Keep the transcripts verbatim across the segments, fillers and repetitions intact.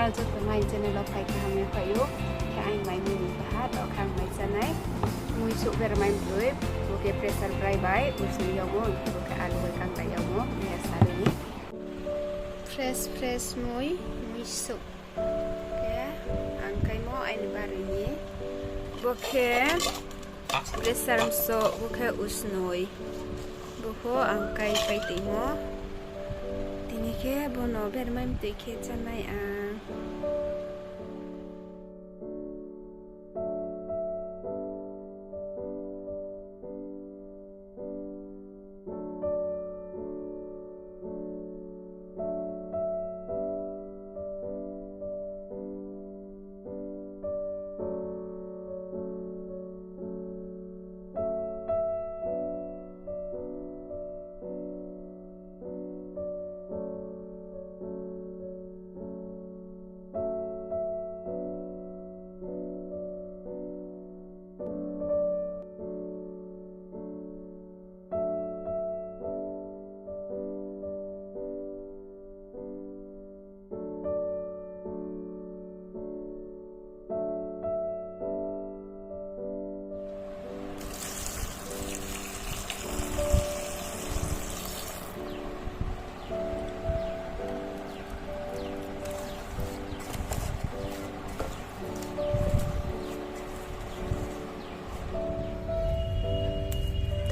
Joto mai channel wo phai kaham ya phai ou. Khe aini mai mui ni baha, taoh khe ang mai chánai. Mui souh bermai mtoi, bo khe pressure fry bai usnoi yagmo, bo khe alu bai kangkrai yagmo, ya sari ni. Fresh fresh mui, mui souh. Khe ang kaimo aini bari ni. Bo khe pressure msoh, bo khe usnoi. Bo pho ang kai pai tongmo. Tini khe bono bermai mtoi khe chánai ang.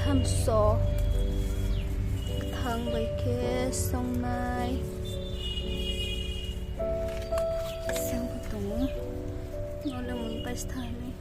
Thamso, kthang bai khe songnai. Sang pho tong ou. Nole mui pai stha ni.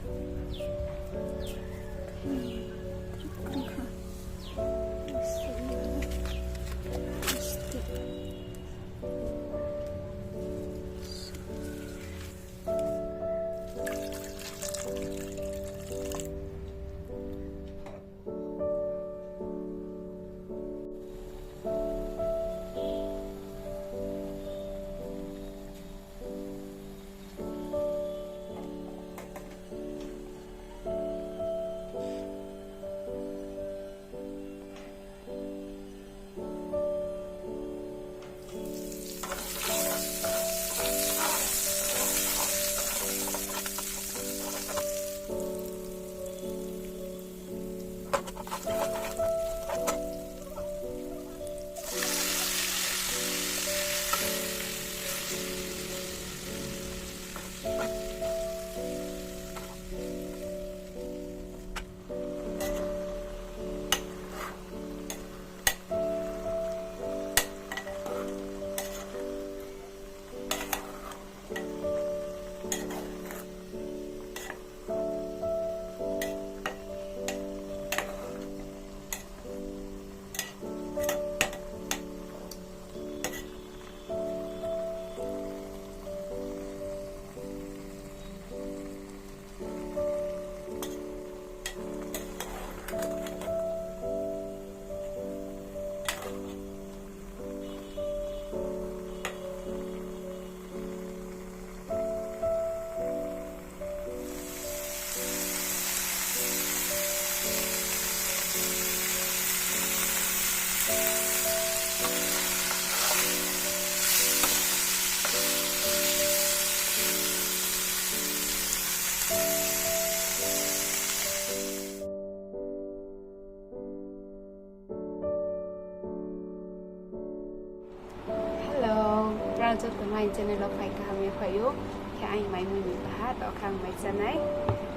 Hello, nrao joto mai channel wo phai kaham ya phai ou. Khe aini mai mui ni baha, taoh khe ang mai chánai.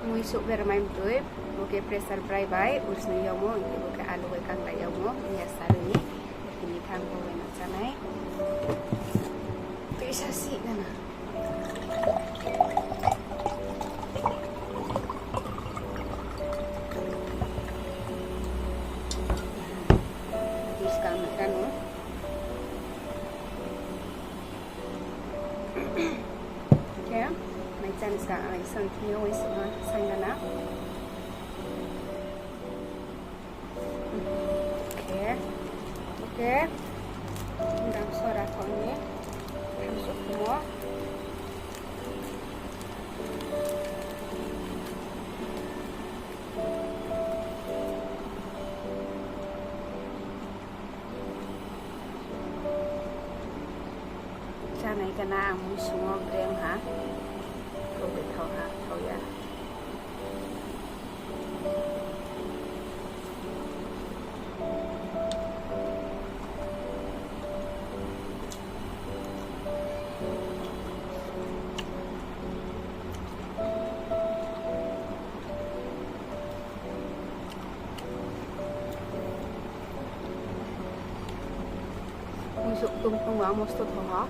Mui souh bermai mtoi, bo khe pressure fry bai usnoi yagmo, bo khe alu bai kangkrai yagmo, ya sari ni. Tini khe ang bo bai no chánai. Tuisa si nana. Tuisa kang nai rano. Khe, mai chánai ska, ai san thing yo wai sma, saing gana. Khe, khe, dam sora kong ni, tham sukmo. Chánai Na ang mui sung wo breng ha. Thao de thao ha, thao ya. Mui sung tung tung ang mosto thao ha.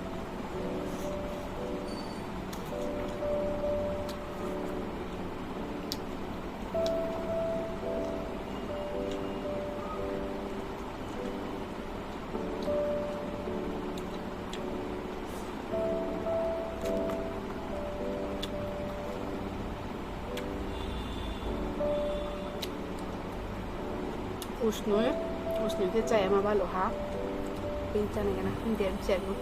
Usnoi, usnoi khe chaya ma balo ha. Pin chana gana, pin der chek no.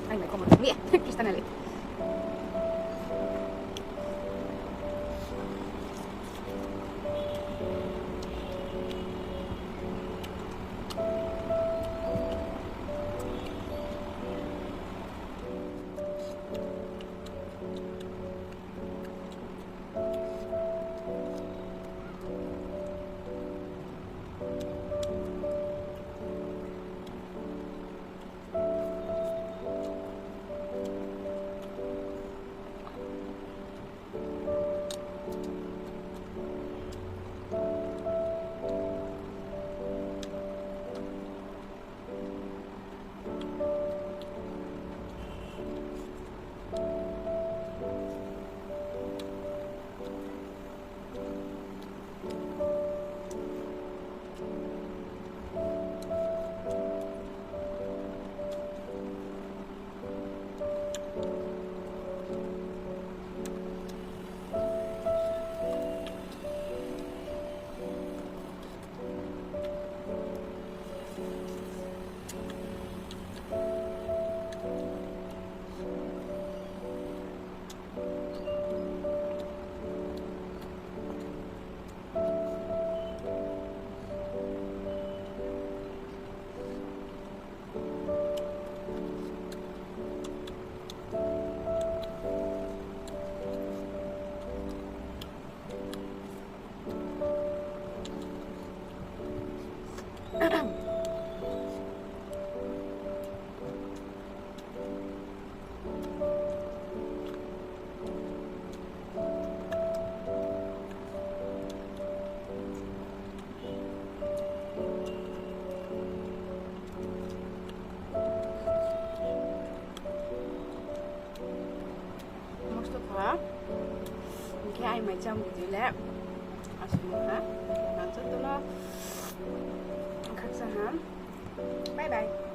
Ay, me como también, que están ahí. Mosto kha. Hing khe ai mai cham video le asuh no ha. Hing khe nang joto no khaksa ham. Bye bye.